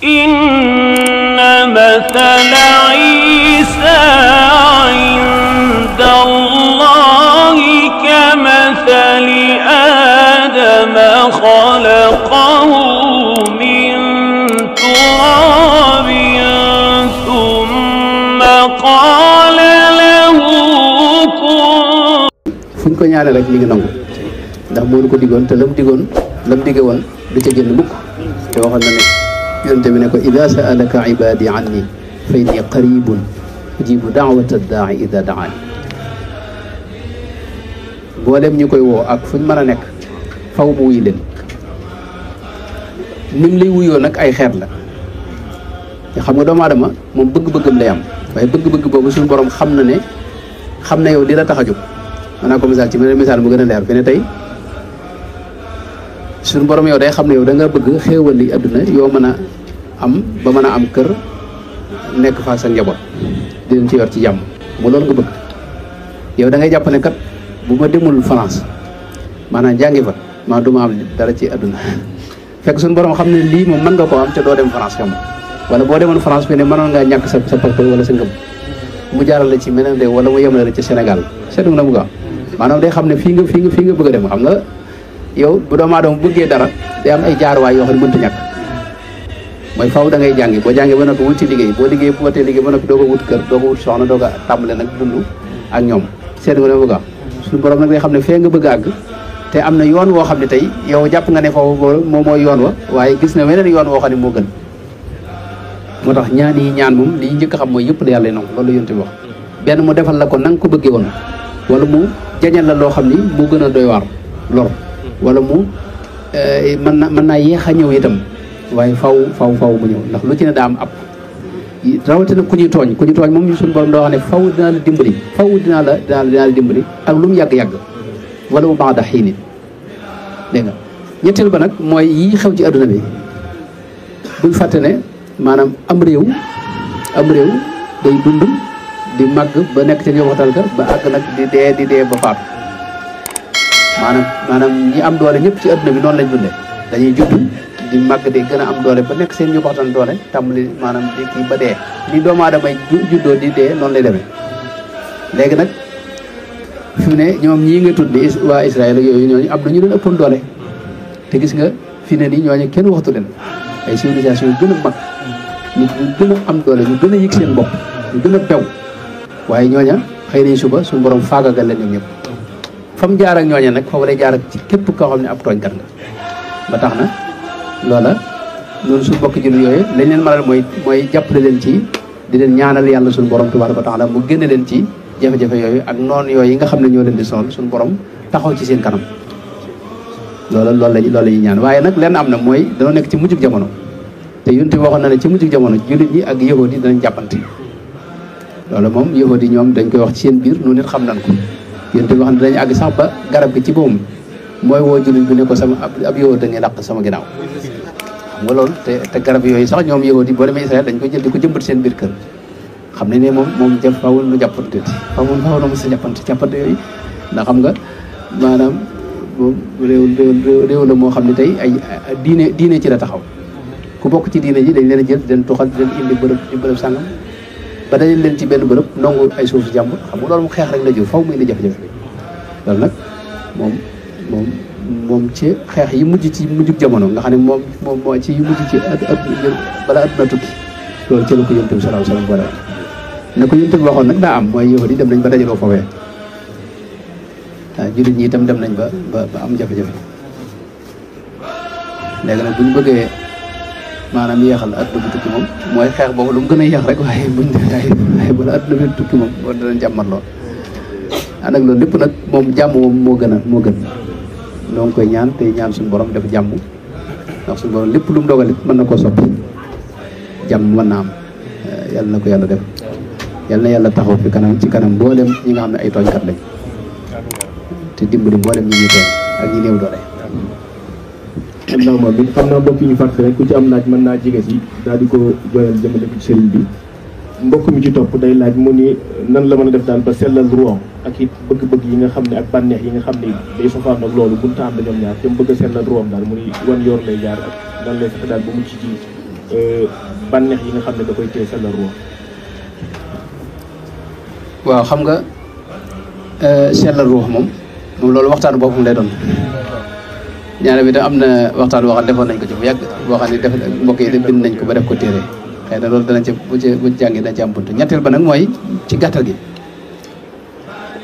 إن مثل عيسى عند الله كمثل آدم خلقه من تراب ثم قال له كن. fuñ ko ñaanee rek mi ngi nangu ndax moo ko digoon te lam dige woon du ca génn mukk te waxoon na ne yonent bi ne ko ida saalaka ibadi anni fa inni qaribun ujibu daawata daai ida daani mboolem ñu koy woo ak fuñ mën a nekk faw mu wuy leen nim lay wuyoo nag ay xeet la te xam nga doomu aadama moom bëgg-bëggam lay am waaye bëgg-bëgg boobu suñu borom xam na ne xam na yow li la tax a jóg mën naa ko misaal ci beneen misaal mu gën a leer fi ne tey suñu borom yow day xam ne yow da nga bëgg xéewal li àdduna yoo mën a am ba mën a am kër nekk fa sa njaboot di leen ci yor ci jàmm mu loolu nga bëgg yow da ngay jàpp ne kat bu ma demul France maanaam jàngi fa maa du ma am dara ci àdduna fekk suñu borom xam ne lii moom mën nga koo am te doo dem France xam wala boo demoon France fi ne mënoon ngaa ñàkk sa passeport wala sa ngëm mu jaaral la ci meneen réew wala mu yemale la ci Sénégal seetlu na mu gaaw maanaam day xam ne fii nga bëgg a dem xam nga yow bu doomu aadama bëggee dara day am ay jaaruwaay yoo xam ne mënta ñàkk mooy faaw da ngay jàngi boo jàngee ba noppi wut ci liggéey boo liggéey bu watee liggéey ba noppi doo ko wut kër doo ko wut soxna doo ko tàmbale nag dund ak ñoom seetlu nga ne mu gaaw suñu borom nag day xam ne fee nga bëgg a àgg te am na yoon woo xam ne tey yow jàpp nga ne foofu moom mooy yoon wa waaye gis na weneen yoon woo xam ne moo gën moo tax ñaan yi ñaan moom li njëkk a xam mooy yëpp la yàlla nangu loolu la yonte bi wax benn mu defal la ko na nga ko bëggee woon wala mu jañal la loo xam ni mu gën a doy waar lor wala mu mën naa yéex a ñëw itam waaye faw mu ñëw ndax lu ci ne daa am ab rawatina ku ñuy tooñ moom ñu suñu borom doo xam ne faw dinaa la dimbali dinaa la dimbali ak lu mu yàgg-yàgg wala mu baax da xiini dégg nga ñetteel ba nag mooy yi xew ci adduna bi buñ fàtte ne maanaam am réew day dund di màgg ba nekk ca ñëwatal ga ba àgg nag di dee ba faatu maanaam ñi am doole ñëpp ci adduna bi noonu lañ dundee dañuy judd di màgg di gën a am doole ba nekk seen ñu waxtaan doole tàmbali maanaam di kii ba dee ni doomu aadama juddoo di dee noonu lay demee léegi nag fi mu ne ñoom ñii nga tudd waa Israël ak yooyu ñooñu am na ñu leen ëppoon doole te gis nga fi ne nii ñooñu kenn waxtu leen ay civilisation yu gën a mag nit ñu gën a am doole ñu gën a yëg seen bopp ñu gën a bew waaye ñooña xëy nañ suba suñu borom faagagal leen ñoom ñëpp fa mu jaar ak ñooña nag foofu lay jaar ak ci képp koo xam ne ab tooñkat nga ba tax na loola loolu suñu bokk jullit yooyu lañ leen mënal mooy jàppale leen ci di leen ñaanal yàlla suñu borom tabaaraka wa taala mu génne leen ci jafe-jafe yooyu ak noonu yooyu nga xam ne ñoo leen di sonal suñu borom taxaw ci seen kanam loolu la ñuy ñaan waaye nag lenn am na mooy dañoo nekk ci mujjug jamono te yonent bi waxoon na ne ci mujjug jamono jullit ñi ak yahuud yi danañ jàppante loolu moom yahuud yi ñoom dañ koy wax ci seen biir nu nit xam nañ ko yonent bi wax ne dañu àgg sax ba garab gi ci boppam mooy woo jullit bi ne ko sama ab yahuud da ngay làq sama ginnaaw xam nga loolu te garab yooyu sax ñoom yahuud yi boo demee Israël dañ koy jël di ko jëmbat seen biir kër xam ne ne moom fawul nu jàppante faw na mos a jàppante yooyu ndax xam nga maanaam moom réew la moo xam ne tey ay diine ci la taxaw ku bokk ci diine ji dañ leen a jël di leen tuxal di leen indi bërëb sàngam ba dañ leen ci benn bërëb nangu ay suuf si jàmbur xam nga loolu mu xeex rek la jur faw muy indi jafe-jafe loolu nag moom ci xeex yi mujj ci mujjug jamono nga xam ne moom moo ci yu mujj ci bala adduna tukki loolu ci la ko yonent bi sallallahu alayhi wasallam boole ne ko yonent bi waxoon nag daa am mooy yahudi dem nañ ba dajaloo foofee waaw jullit ñi itam dem nañ ba am jafe-jafe léegi nag bu ñu bëggee maanaam yeexal adduna bi tukki moom mooy xeex boobu lu mu gën a yeex rek waaye waaye bala adduna bi tukki moom boo danañ jàmmat lool ànd ak loolu lépp nag moom jàmm moom moo gën noo ngi koy ñaan te ñaan suñu borom def jàmm ndax suñu borom lépp lu mu dogal mën na koo soppi jàmm mën na am yàlla na ko yàlla def yàlla na yàlla taxaw fi kanam ci kanam mboolem ñi nga xam ne ay tooñkat lañ te dimbali mboolem ñi ñuy tooñ ak ñi néew doole. xam naa mbokk yi ñu fàttali rek ku ci am laaj mën naa jege si daal di ko joyal jëmale ko ci sëriñ bi mbokk mi ci topp day laaj mu ni nan la mën a def daal ba sellal ruwaam ak it bëgg-bëgg yi nga xam ne ak bànneex yi nga xam ne day sofaan ak loolu buñu ta ànd ñoom ñaar te mu bëgg a sellal ruwaam daal mu ni wan yoon lay jaar ak nan lay fexe daal ba mu ci bànneex yi nga xam ne da koy téye sellal ruux. waaw xam nga sellal ruux moom loolu waxtaan boppam lay doon. ñaare bi da am na waxtaan boo xam ne defoon nañ ko ci bu yàgg boo xam ne def mbokk yi de bind nañ ko ba def ko téere xëy na loolu dana ci bu jàngee dana ci am buntu ñetteel ba nag mooy ci gàttal gi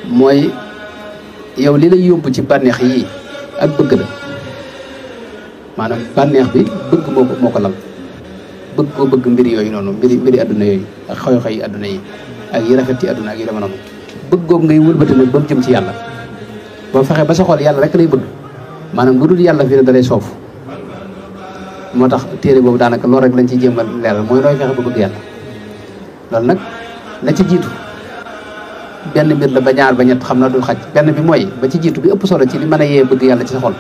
mooy yow li lay yóbbu ci bànneex yii ak bëgg la maanaam bànneex bi bëgg moo ko lal bëgg koo bëgg mbiri yooyu noonu mbiri adduna yooyu ak xew-xew yi adduna yi ak yi rafet ci adduna ak yi dema noonu bëgg googu ngay wëlbati nag ba mu jëm ci yàlla boo fexe ba sa xol yàlla rek lay bëgg maanaam lu dul yàlla fi ne da lay soof moo tax téere boobu daanaka loolu rek lañ ci jéem a leeral mooy looy fexe ba bëgg yàlla loolu nag la ci jiitu benn mbir la ba ñaar ba ñett xam na du xaj benn bi mooy ba ci jiitu bi ëpp solo ci li mën a yee bëgg yàlla ci sa xol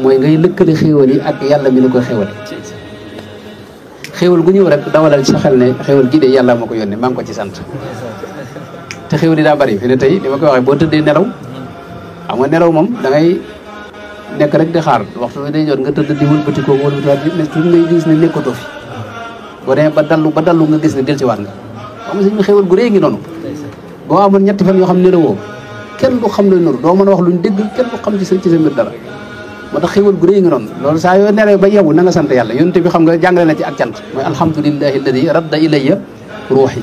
mooy ngay lëkkale xéewal yi ak yàlla mi la koy xéewal xéewal gu ñëw rek dawalal ci sa xel ne xéewal gi de yàlla moo ko yónnee maa ngi ko ci sant te xéewal yi daa bari fi ne tey li ma koy waxee boo tëddee nelaw xam nga nelaw moom da ngay nekk rek di xaar waxtu bi day jot nga tëdd di wëlbatikoo wëlbatiwaat mais tuuti ngay gis ne nekkatoo fi boo demee ba dallu nga gis ne del ci waat nga xam nga suñu xéewal gu rëy ngi noonu boo amoon ñetti fan yoo xam ne nelawoo kenn du xam looy nuru doo mën a wax luñ dégg kenn du xam ci sa mbir dara moo tax xéewal gu rëy ngi noonu loolu saa yoo nelawee ba yeewu na nga sant yàlla yonent bi xam nga jàngale na ci ak cant mooy alhamdulillahi alladi radda ilayya ruuxi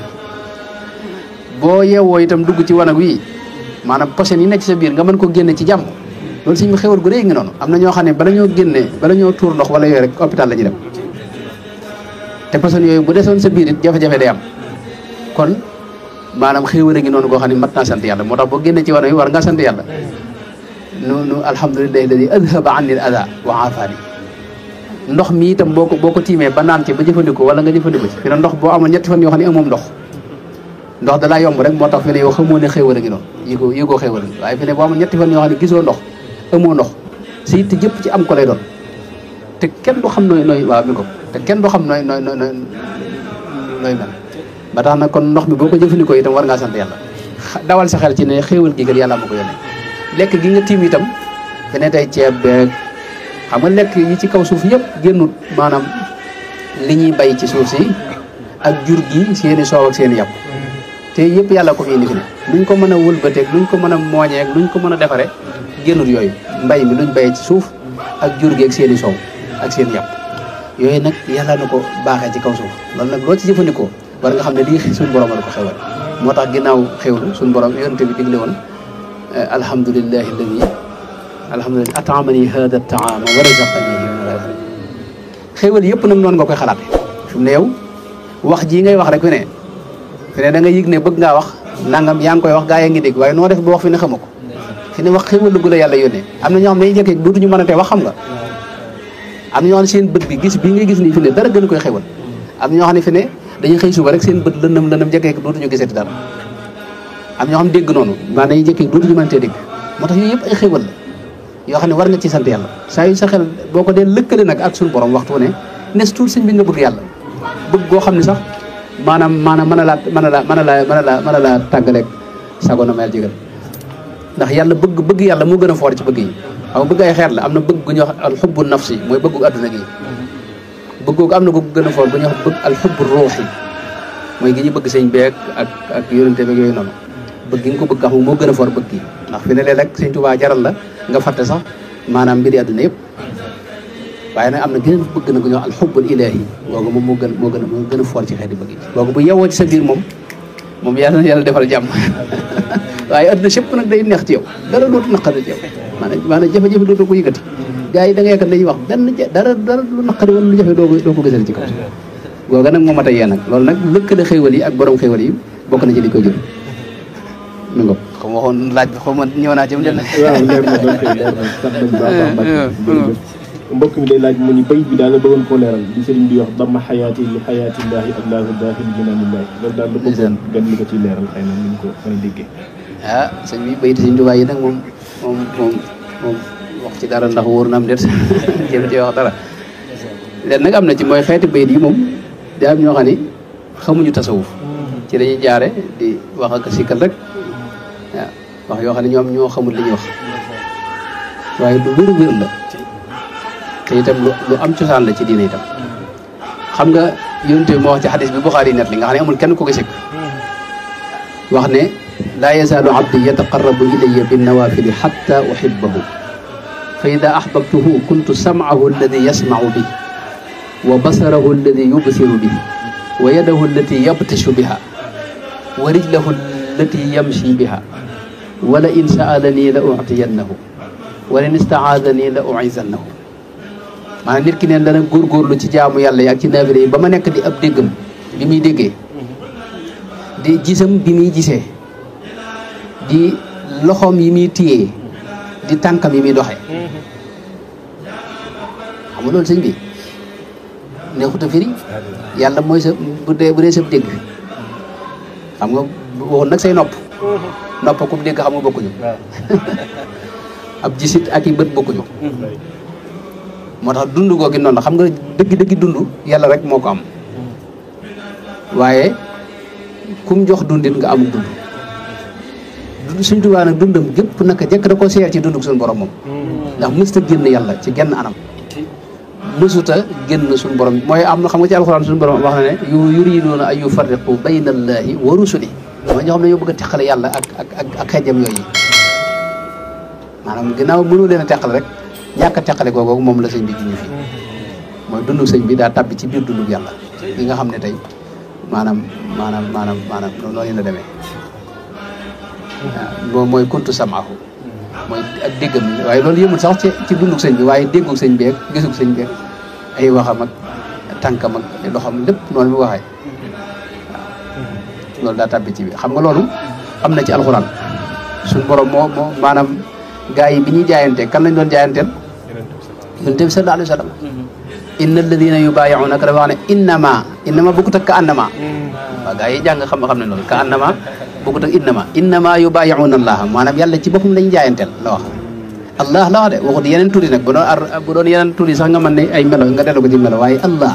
boo yeewoo itam dugg ci wanag wi maanaam posen yi nekk ci sa biir nga mën ko génne ci jàmm loolu suñu xéwal gu rëy ngi noonu am na ñoo xam ne bala ñoo tuur ndox wala yooyu rek hôpital la ñuy dem te personne yooyu bu desoon sa biir it jafe-jafe day am kon maanaam xéwal a ngi noonu goo xam ne mat naa sant yàlla moo tax boo génnee ci wana yi war nga sant yàlla nu alhamdulillahi alladi adhaba anni al ada wa aafani ndox mi itam boo ko tiimee ba naan ci ba jëfandikoo wala nga jëfandikoo ci fi ne ndox boo amoon ñetti fan yoo xam ne amoom ndox dalaa yomb rek moo tax fi ne yow xamoo ne xéwal a ngi noonu yi ko xéwal waaye fi ne boo amoon ñetti fan yoo xam ne gisoo ndox amoo ndox si it jëpp ci am ko lay doon te kenn du xam nooy waaw mi ko te kenn du xam nooy mel ba tax na kon ndox mi boo ko jëfandikoo itam war ngaa sant yàlla dawal sa xel ci ne xéewal gi kat yàlla ma ko yónnee lekk gi nga tiim itam fi ne tey ceeb beeg xam nga lekk yi ci kaw suuf yëpp génnut maanaam li ñuy bay ci suuf si ak jur gi seeni soow ak seeni yàpp te yëpp yàlla ko fi indi fi ne luñ ko mën a wëlbateeg luñ ko mën a mooñeeg luñ ko mën a defare génnut yooyu mbay mi luñ bayee ci suuf ak jur gi ak seeni soow ak seen yàpp yooyu nag yàlla na ko baaxee ci kaw suuf loolu nag loo ci jëfandikoo war nga xam ne lii suñ borom la ko xewal moo tax ginnaaw xewlu suñ borom yonente bi digle woon alhamdulillahi alladi atamani hada taama wa razaqani xewal yëpp nag noonu nga koy xalaate fi mu ne yow wax jii ngay wax rek fi ne da nga yëg ne bëgg ngaa wax nangam yaa ngi koy wax gaa yaa ngi dégg waaye noo def ba wax fi ne xamu ko fi ne wax xéwal gu la yàlla yónnee am na ñoo xam ne dañuy jékki dootuñu mën a tee wax xam nga am na ñoo xam ne seen bët bi gis bii ngay gis nii fi ne dara gën a koy xéwal am na ñoo xam ne fi ne dañuy xëy suba rek seen bët lëndëm jékki dootuñu gisati dara am ñoo xam dégg noonu maanaam dañuy jékki dootuñu mën a tee dégg moo tax yooyu yëpp ay xéwal la yoo xam ne war nga ci sant yàlla saa yu sa xel boo ko dee lëkkale nag ak suñu borom waxtu ne nes tuut sëñ bi nga bëgg yàlla bëgg goo xam ne sax maanaam mën a laa tàggaleeg sago na mayel jégal ndax yàlla bëgg yàlla moo gën a foor ci bëgg yi waaw bëgg ay xeet la am na bëgg gu ñuy wax alxubbu nafsi mooy bëggu adduna gi bëggoogu am na gu gën a foor bu ñuy wax bëgg alxubbu ruuxi mooy gi ñu bëgg sëñ beeg ak yonente beeg yooyu noonu bëgg gi nga ko bëgg xam moo gën a foor bëgg yi ndax fi ne leen rek sëñ Tuubaa jaral la nga fàtte sax maanaam mbiri adduna yëpp waaye nag am na gën a bëgg na gu ñuy wax alxubbul ilaahi googu moom moo gën a foor ci xeeti bëgg yi googu bu yewoo ci sa biir moom yàlla na yàlla defal jàmm waaye adduna sëpp nag day neex ci yow dara dootu naqari ci yow maanaam jafe-jafe dootu ko yëkkati gars yi da nga yaakaar dañuy wax dara lu naqari wala lu jafe doo ko gisal ci kaw googa nag moo mat a yee nag loolu nag lëkkale xéwal yi ak borom xéwal yi bokk na ci li koy jur mi ngo xam waxoon laaj bi xaw ma ñëw naa ci mu dem na mbokk mi day laaj mu ni bay bi daal la bëggoon koo leeral li sëriñ bi wax dama xayaati li xayaatillaahi allahu daaxil jinaanillaahi loolu daal la bëggoon gan li ko ciy leeral xëy na ñu ko mën a déggee sëñ bi bayit sëñ Tuubaa yi nag moom wax ci dara ndax wóor na am déet jëm ci wax dara leen nag am na ci mooy xeeti bayit yi moom daa am ñoo xam ne xamuñu tasawuf ci lañuy jaare di wax ak sikkal rek waaw wax yoo xam ne ñoom ñoo xamul li ñuy wax waaye lu wér la te itam lu am cosaan la ci diine itam xam nga yonent bi moo wax ci xadis bi Buxaari net li nga xam ne amul kenn ku ko sikk wax ne laa yazaalu abdi yataqarrabu ilayya binnawafili xatta uhibbahu fa ida ahbabtuhu kuntu sam'ahu alladi yasma'u bihi wa basarahu alladi yubsiru bihi wa yadahu allati yabtishu biha wa rijlahu allati yamshi biha wala in sa'alani la u'tiyannahu wala in istaadani la u'izannahu maanaam nit ki neen dana góorgóorlu ci jaamu yàlla yi ak ci naafile yi ba ma nekk di ab déggam bi muy déggee di gisam bi muy gisee di loxoom yi muy téyee di tànkam yi muy doxee xam nga loolu sëñ bi neexut a firi yàlla mooy sa bu dee sa dégg xam nga waxul nag say nopp ku dégg xam nga bokkuñu ab gisit ak i bët bokkuñu moo tax dund googi noonu la xam nga dëgg dund yàlla rek moo ko am waaye kum jox dundit nga amul dund suñ Tuubaa nag dundam gépp naka jekk da ko seer ci dunduk suñu borom moom ndax mësta génn yàlla ci genn anam mësuta génn suñu borom mooy am na xam nga ci alxuraan suñu borom wax na ne yuriduuna an yufarriqu bayna allaahi wa rusuli mooy ñoo xam ne ñoo bëgg a teqale yàlla ak xejjam yooyu maanaam ginnaaw mënu leen a teqale rek ñàkk a teqale googu moom la sëñ bi junj fii mooy dunduk sëñ bi daa tàbbi ci biir dunduk yàlla li nga xam ne tey maanaam noonu la demee waaw mooy kuntu samaahu mooy ak déggam waaye loolu yëmul sax ci dunduk sëñ bi waaye dégguk sëñ bi ak gisuk sëñ bi ak ay waxam ak tànkam ak doxam lépp noonu mu waxee waaw loolu daa tàbbi ci bi xam nga loolu am na ci alxuraan suñ borom moo maanaam gaa yi bi ñuy jaayantee kan lañ doon jaayanteel yonent bi sallallahu alayhi wa sallam inna alladina yubayi'unaka dafa wax ne innama bokkut ak ka annama waaw gaa yi jàng xam ne loolu ka annama bokkut ak innama yubayi'una allah maanaam yàlla ci boppam lañ jaayanteel la wax allah la wax de waxut yeneen tur yi nag bu doon yeneen tur yi sax nga mën ne ay melo nga dellu ko ci melo waaye allah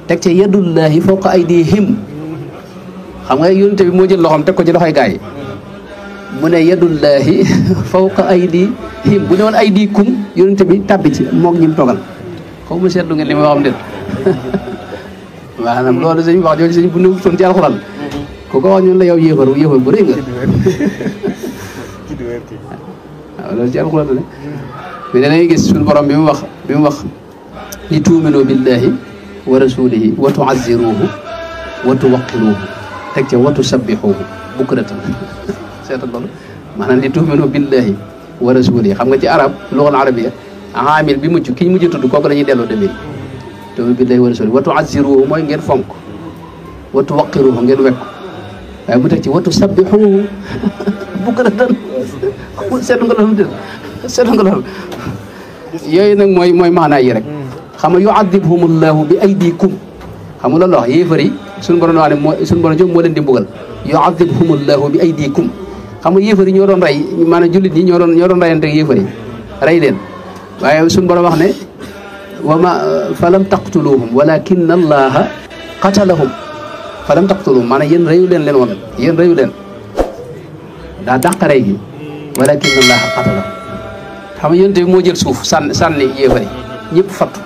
teg ci yadullahi fawqa aydihim xam nga yonent bi moo jël loxoom teg ko ci loxoy gaa yi mu ne yadullahi fawqa aydihim bu ne woon aydikum yonent bi tàbbi ci moog ñim togal xaw ma seetlu ngeen li ma waxam déet maanaam loolu sëñ wax jooju sëñ bu nu toon ci alxuraan ku ko wax ñun la yow yéefar bu rëy nga waaw loolu ci alxuraan la mais dangay gis suñu borom bi mu wax li tuuminu billahi wa rasulihi wa tuazziruhu wa tuwaqqiruhu teg ca wa tusabbihuhu bukratan seetal loolu maanaam li tuuminu billahi wa rasulihi xam nga ci arab lugal arabiya aamil bi mujj ki ñu mujj tudd kooku dañuy delloo demee tuuminu billahi wa rasulihi wa tuazziruhu mooy ngeen fonk wa tuwaqqiruhu ngeen wekk waaye mu teg ci wa tusabbihuhu bukratan seetlu nga loolu yooyu nag mooy maanaa yi rek xam nga yu'adhibhumullahu bi aydikum xam nga loolu wax yéefar yi suñu borom wax ne suñu borom jom moo leen di mbugal yu'adhibhumullahu bi aydikum xam nga yéefar yi ñoo doon rey maanaam jullit ñi ñoo doon reyante ak yéefar yi rey leen waaye suñu borom wax ne wama falam taqtuluhum walakinna allaha qatalahum falam taqtuluhum maanaam yéen reyu leen woon yéen reyu leen daa dàq rey gi walakinna allaha qatalahum xam nga yonent bi moo jël suuf sànni yéefar yi ñëpp fattu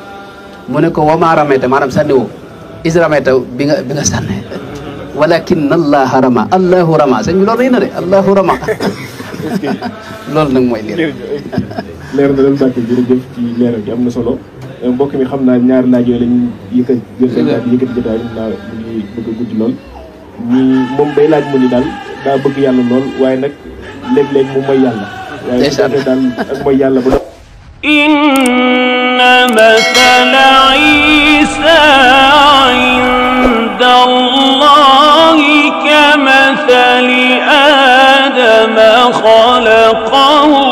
mu ne ko wama ramayta maanaam sànni woo is ramayta bi nga sànne walakinna allaha rama allahu rama sëñ bi loolu rëy na de allahu rama loolu nag mooy leer na leen bàkke jërëjëf ci leeral gi am na solo mbokk mi xam naa ñaari laaj yooyu lañ yëkkati jotaay naa mu ngi bëgg a gudd lool moom day laaj mu ni daal daa bëgg yàlla lool waaye nag léeg-léeg mu mooy yàlla waaye su fekkee daal ak mooy yàlla ba inna mathala Isa inda Allahi kamathali Adama khalaqahu